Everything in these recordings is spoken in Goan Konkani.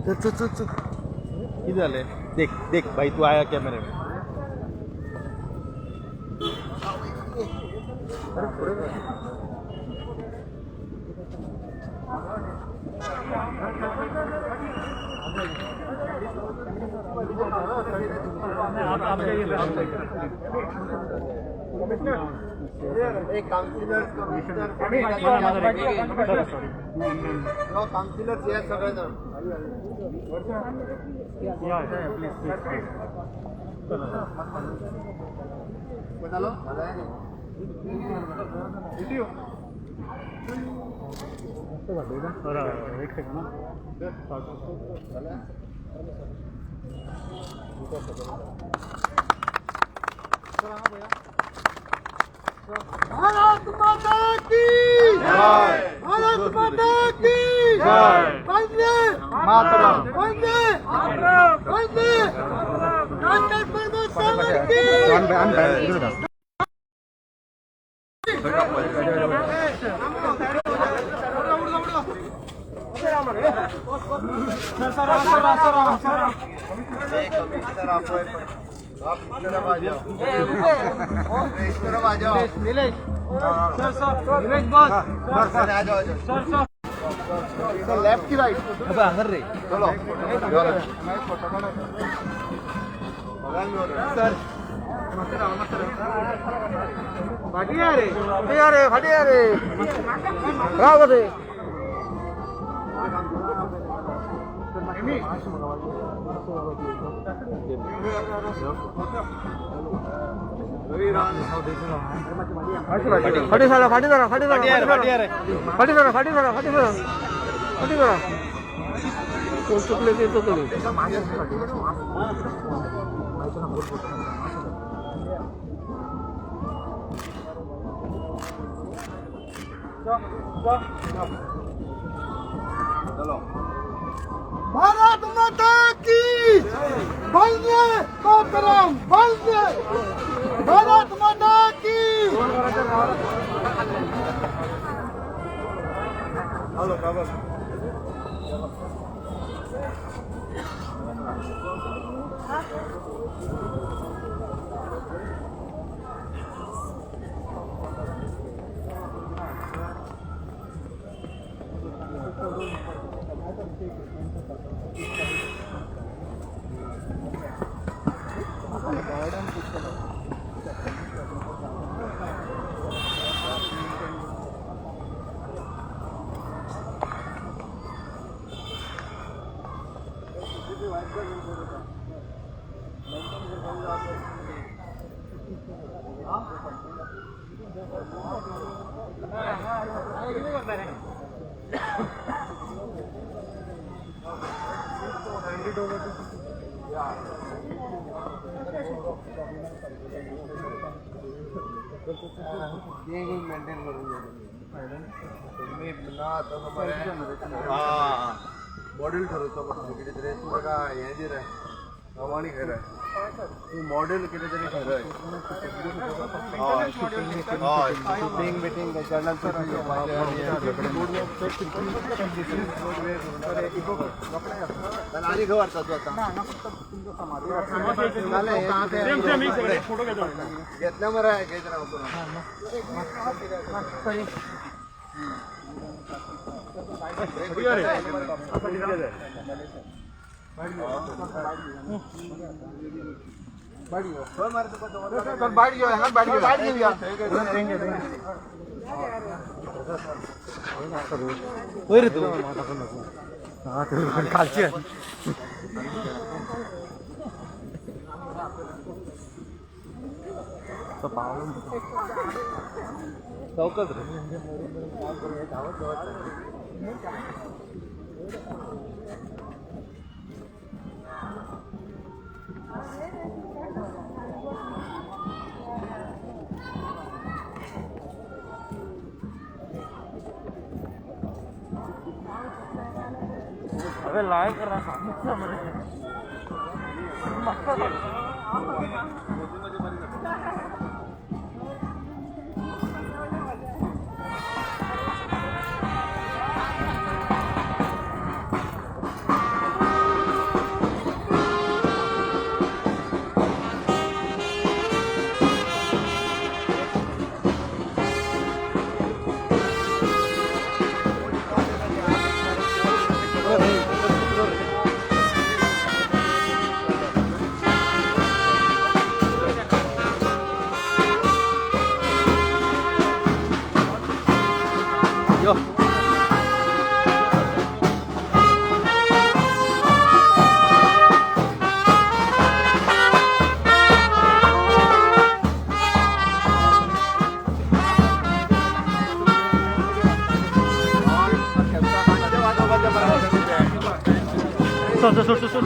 चल चल चल चल, कितें जालें? देख देख भाई, तू आया कॅमेरे में. एक काउन्सिलर, कमिशनर, काउन्सिलर हे सगळे जण. जालो. एक सेकंड. भारत माता की जय! भारत माता की जय! वंदे मातरम! वंदे मातरम! वंदे डॉक्टर प्रमोद सावंत की. Nilesh sir, sir, Nilesh boss. Sir, sir. Left की राईट? हांगर रे. चलो. सर, फाटी या रे, फाटी या रे, फाटी या रे. राव रे. फाटी सारा, फाटी सारा, फाटी सारा. फाटी या रे. फाटी सारा, फाटी सारा, फाटी सारा, फाटी सारा. कोण चुकले ते चुकले. भारत माता की! वंदे मातरम! वंदे भारत माता की! मेंटेन करून ना तसं बरें. हा, मॉडेल ठरवचो पडटलो कितें तरी. तूं ताका हें दी रे, रवाणी खंय रे तूं? मॉडेल कितें तरी ठरय. हय हय, शूटिंग बिटींग जनरल घेवपाचें. आनी खंय व्हरता तूं आतां? जालें, घेतलें मरे, घेत राव. बाईट घेऊया, बाईट घेऊया, बाईट घेऊया. वयर तूं. खालची. चौकाच रे. अबे, लाइव कर रहा. यो. सोड सोड सोड सोड सोड.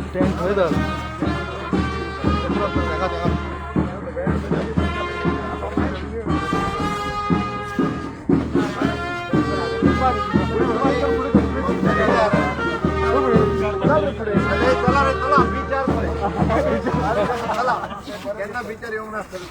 स्टँड खंय धर. चला रे चला, विचार चला, केन्ना विचार येवंक नासतलो.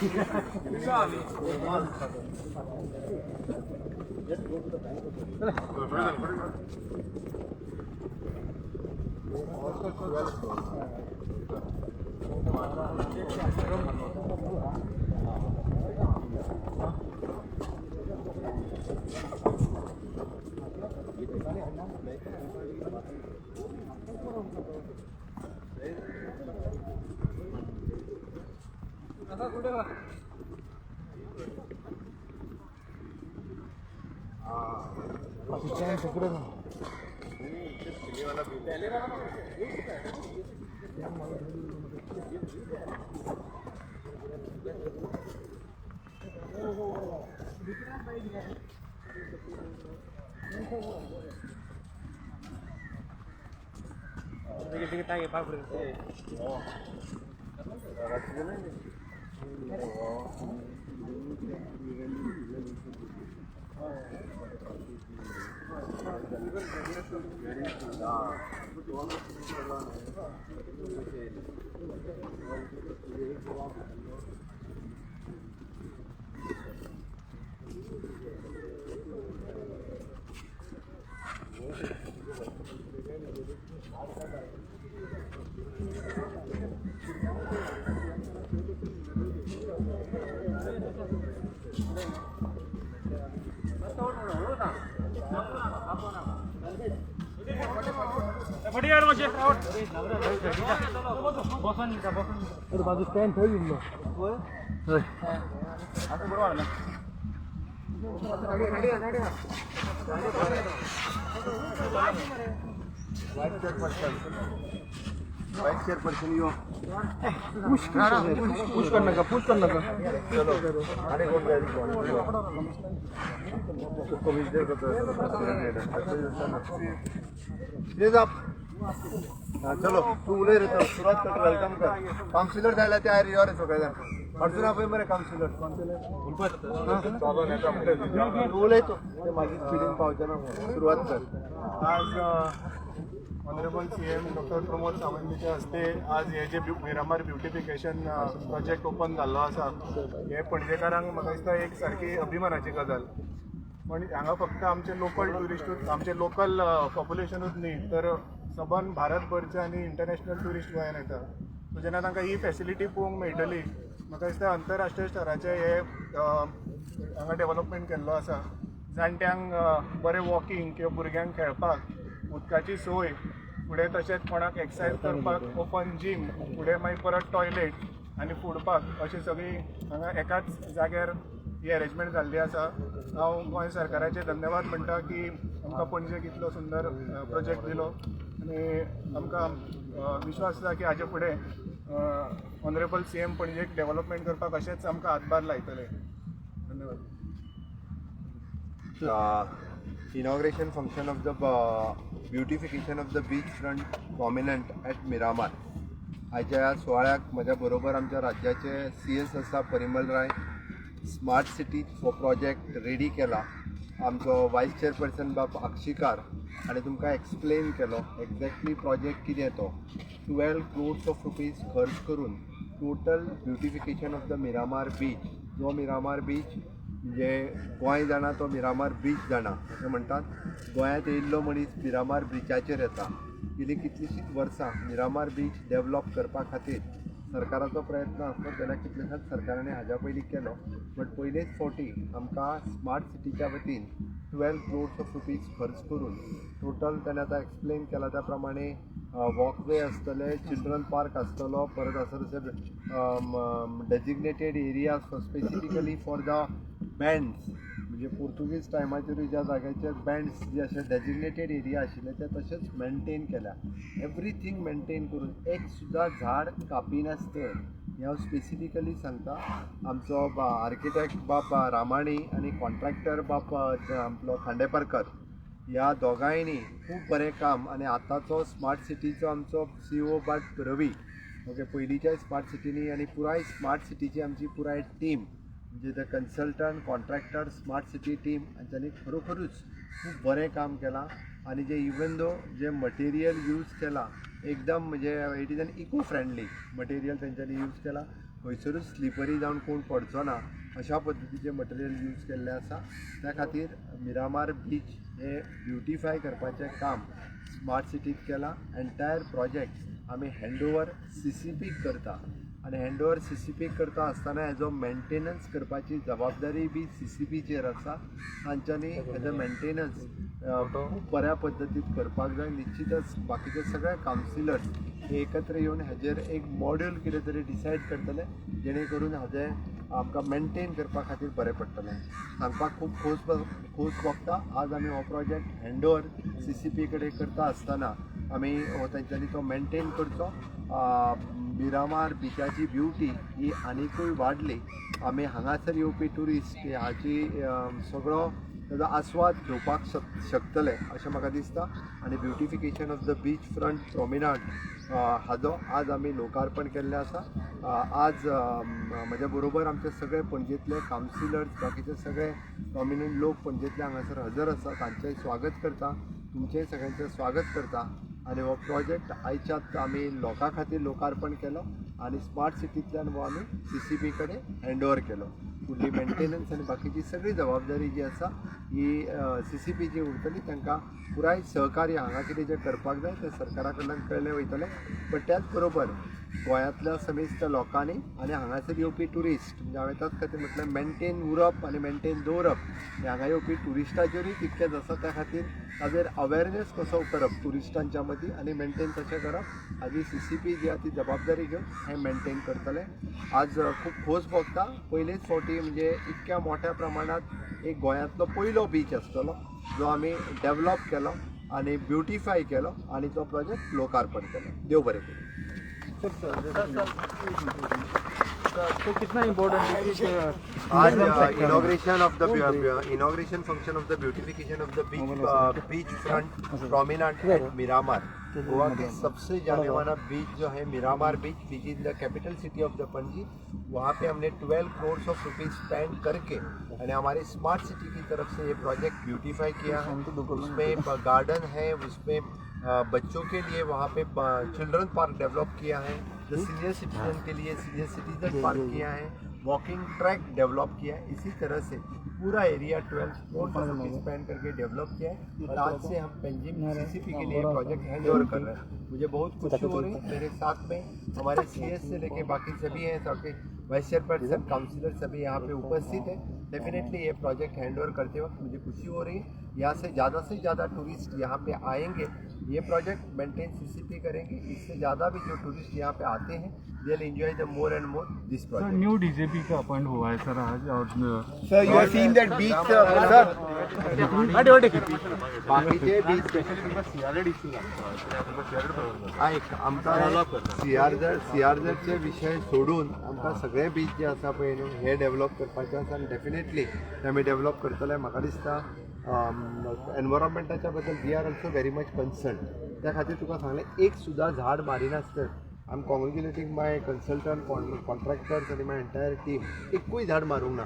बाजू स्टँड थंय उरलो. हय. वायस चेअरपर्सन, वायस चेअरपर्सन यो. पुश कर नका, पुश कर नका. चलो, आणि कोण जाय? चलो, तू उलय रे, चल सुरवात कर, welcome कर. काउन्सिलर जायला ते यो रे सगळे जण. अर्जुन आपय मरे काउन्सिलर. तू उलय, तो ते मागीर स्पिडीन पावचे ना. सुरवात कर. आज ऑनरेबल CM doctor Pramod सावंताच्या हस्ते आज हे जे मिरामार ब्युटिफिकेशन प्रोजेक्ट ओपन जाल्लो आसा, हे पणजेकारांक म्हाका दिसता एक सारकी अभिमानाची गजाल. पण हांगा फक्त आमचे लोकल ट्युरिस्टूच, आमचे लोकल पॉप्युलेशनूच न्ही, तर सबंद भारतभरचे आनी इंटरनॅशनल ट्युरिस्ट गोंयान येता. सो जेन्ना तांकां ही फॅसिलिटी पळोवंक मेळटली, म्हाका दिसता अंतरराष्ट्रीय स्तराचें हे हांगा डेवलपमेंट केल्लो आसा. जाणट्यांक बरें वॉकिंग किंवा भुरग्यांक खेळपाक उदकाची सोय, फुडें तशेंच कोणाक एक्सरसायज करपाक ओपन जीम, फुडें मागीर परत टॉयलेट आनी फूड पार्क, अशी सगळी हांगा एकाच जाग्यार ही अरेंजमेंट जाल्ली आसा. हांव गोंय सरकाराचे धन्यवाद म्हणटा की आमकां पणजेक इतलो सुंदर प्रोजेक्ट दिलो आनी आमकां विश्वास आसा की हाजे फुडें ऑनरेबल CM पणजेक डेवलपमेंट करपाक अशेंच आमकां हातभार लायतले. धन्यवाद. Inauguration function of the beautification of the beach front promenade at Miramar. आयच्या ह्या सुवाळ्याक म्हज्या बरोबर आमच्या राज्याचे CS आसा परिमल राय. स्मार्ट सिटी हो प्रोजेक्ट रेडी केला आमचो वायस चेअरपर्सन बाब आक्षीकार आनी तुमकां एक्सप्लेन केलो एक्झॅक्टली प्रोजेक्ट कितें तो. 12 क्रोर्स ऑफ रुपीज खर्च करून total beautification of the Miramar beach. जो मिरामार बीच म्हणजे गोंय जाणा तो मिरामार बीच जाणा अशें म्हणटात. गोंयांत येयल्लो मनीस मिरामार बिचाचेर येता. गेलीं कितलींशींच वर्सां मिरामार बीच डेवलप करपा खातीर सरकाराचो प्रयत्न आसलो जाल्यार कितल्याशाच सरकारांनी हाज्या पयलीं केलो, बट पयलेच फावटी आमकां स्मार्ट सिटीच्या वतीन 12 क्रोर्स ऑफ रुपीज खर्च करून टोटल ताणें आतां एक्सप्लेन केला त्या प्रमाणे वॉकवे आसतले, चिल्ड्रन पार्क आसतलो, परत आसा तशें designated areas for specifically for the bands, म्हणजे पोर्तुगीज टायमाचेरूय ज्या जाग्याचेर बँड्स जे अशे डेजिग्नेटेड एरिया आशिल्ले ते तशेंच मेनटेन केल्या. एवरीथींग मेनटेन करून एक सुद्दां झाड कापिनासतना, हें हांव स्पेसिफिकली सांगता. आमचो आर्किटेक्ट बाब रामाणी आनी कॉन्ट्रॅक्टर बाब आपलो खांडेपारकर ह्या दोगांयनी खूब बरें काम, आनी आतांचो स्मार्ट सिटीचो आमचो सीईओ बाब रवी, ओके, पयलींच्याय स्मार्ट सिटीनी आनी पुराय स्मार्ट सिटीची आमची पुराय टीम, म्हणजे the consultant, contractor, smart city team हांच्यांनी खरोखरूच खूब बरें काम केलां. आनी जे इवन दो जे मटेरियल यूज केलां एकदम म्हणजे it is an eco friendly material तेंच्यांनी यूज केलां. खंयसरूच स्लिपरी जावन कोण पडचो ना अशा पद्दतीचें मटेरियल यूज केल्लें आसा. त्या खातीर मिरामार बीच हे ब्युटिफाय करपाचें काम स्मार्ट सिटीत केलां. एन्टायर प्रोजेक्ट आमी हँडओवर सीसीपीक करता आनी हँडओवर सीसीपीक करता आसतना हेजो मेंटेनन्स करपाची जबाबदारी बी सीसीपीचेर आसा. तांच्यांनी हेजो मेंटेनन्स खूब बऱ्या पद्दतीन करपाक जाय. निश्चितच बाकीचे सगळे कावन्सिलर्स हे एकत्र येवन हेजेर एक मॉड्यूल कितें तरी डिसायड करतले, जेणे करून हाजें आमकां मेंटेन करपा खातीर बरें पडटलें. सांगपाक खूब खोस भोगता. आज आमी हो प्रोजेक्ट हँडओवर सीसीपी कडेन करता आसतना आमी हो तेंच्यांनी तो मेंटेन करचो. मिरामार बिचाची ब्युटी ही आनिकूय वाडली. आमी हांगासर येवपी ट्युरिस्ट हाची सगळो ताजो आस्वाद घेवपाक शकतले अशें म्हाका दिसता. आनी beautification of the beach front promenade हाजो आज आमी लोकार्पण केल्लें आसा. आज म्हज्या बरोबर आमचे सगळे पणजेंतले कावन्सिलर्स, बाकीचे सगळे प्रॉमिनंट लोक पणजेंतले हांगासर हजर आसा. तांचें स्वागत करता, तुमचेंय सगळ्यांचें स्वागत करता. आनी हो प्रोजेक्ट आयच्यात आमी लोकां खातीर लोकार्पण केलो आनी स्मार्ट सिटींतल्यान हो आमी सीसीपी कडेन हँडओवर केलो. फुडली मेंटेनन्स आनी बाकीची सगळी जबाबदारी जी आसा ही सीसीपीची उरतली. तांकां पुराय सहकार्य हांगा कितें जें करपाक जाय तें सरकारा कडल्यान केलें वयतलें. बट त्याच बरोबर गोंयांतल्या समेस्त लोकांनी आनी हांगासर येवपी ट्युरिस्ट, म्हणजे हांवें त्याच खातीर म्हटलें मेंटेन उरप आनी मेंटेन दवरप हें हांगा येवपी ट्युरिस्टाचेरूय तितकेंच आसा. त्या खातीर ताजेर अवेरनेस कसो करप ट्युरिस्टांच्या मदीं आनी मेंटेन कशें करप हाजी सीसीपी जी आसा ती जबाबदारी घेवन हें मेंटेन करतले. आज खूब खोस भोगता. पयलेच फावटी म्हणजे इतक्या मोठ्या प्रमाणांत एक गोंयांतलो पयलो बीच आसतलो जो आमी डेवलप केलो आनी ब्युटिफाय केलो आनी तो प्रोजेक्ट लोकार्पण केलो. देव बरें करूं. तो कितना इम्पोर्टेंट है कि आज inauguration function of the beautification of the beach front promenade at Miramar. Goa K सबसे जाने माना बीच जो है Miramar beach, which is the capital city of the Panaji, वहाँ पे हमने 12 करोड़ ऑफ रुपीज स्पेंड करके यानी हमारे स्मार्ट सिटी की तरफ से ये प्रोजेक्ट ब्यूटीफाई किया है. उसमें गार्डन है, उसमें बच्चों के लिए वहाँ पे चिल्ड्रन पार्क डेवलप किया है, जो सीनियर सिटीजन के लिए सीनियर सिटीजन पार्क किया है, वॉकिंग ट्रैक डेवलप किया है. इसी तरह से पूरा एरिया 12 करोड़ रुपीज स्पेंड करके डेवलप किया है और आज से हम पेंजिम सीसीपी के लिए प्रोजेक्ट हैंड ओवर कर रहे हैं. मुझे बहुत खुशी हो रही है. मेरे साथ में हमारे सीएस से लेके बाकी सभी हैं, सबके वाइस चेयरपर्सन, काउंसिलर सभी यहाँ पे उपस्थित हैं. डेफिनेटली ये प्रोजेक्ट हैंड ओवर करते वक्त मुझे खुशी हो रही है. यहाँ से ज़्यादा टूरिस्ट यहाँ पे आएंगे. ये प्रोजेक्ट मेंटेन सीसीपी करेंगे. इससे ज़्यादा भी जो टूरिस्ट यहाँ पे आते हैं, they will enjoy the more and more this sir, project. New DGP का अपॉइंट हुआ है सर आज और Sir, you have seen that beach, sir. Sir. बाकीचे बीच आयक, आमकां सीआरझेडचे विशय सोडून आमकां सगळे बीच जे आसा पळय न्हू हे डेवलप करपाचे आसा आनी डेफिनेटली ते आमी डेवलप करतले. म्हाका दिसता एनवायरमेंटाच्या बद्दल we are also very much concern. त्या खातीर तुका सांगलें, एक सुद्दां झाड मारिनासतना, I am congratulating my consultant, contractors आनी my entire team, एकूय झाड मारूंक ना.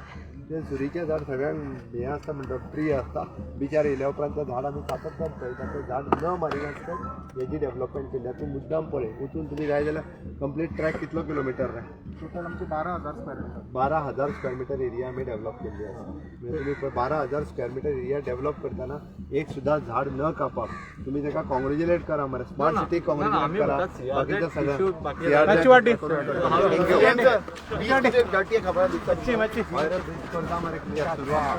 तें सुरीचें झाड सगळ्यांक हें आसता म्हणटा, प्रिय आसता. बिचार येयल्या उपरांत तें झाड आमी सातत्यान पळयता. तें झाड न मारिनासतना हेजी डेवलपमेंट केली. तूं मुद्दाम पळय, वचून तुमी जाय जाल्यार कंप्लीट ट्रॅक कितलो किलोमिटर रे? टोटल आमचे 12,000 square metre. 12,000 square metre area आमी डेवलप केल्ली आसा. म्हणजे तुमी पळय, 12,000 स्क्वेअर मिटर एरिया डेवलप करतना एक सुद्दां झाड न कापप. तुमी ताका कॉंग्रेच्युलेट करा मरे, स्मार्ट सिटी कॉंग्रेच्युलेट करा. बाकीच्या सगळ्यांक खबर करता मरे, सुरू आहा.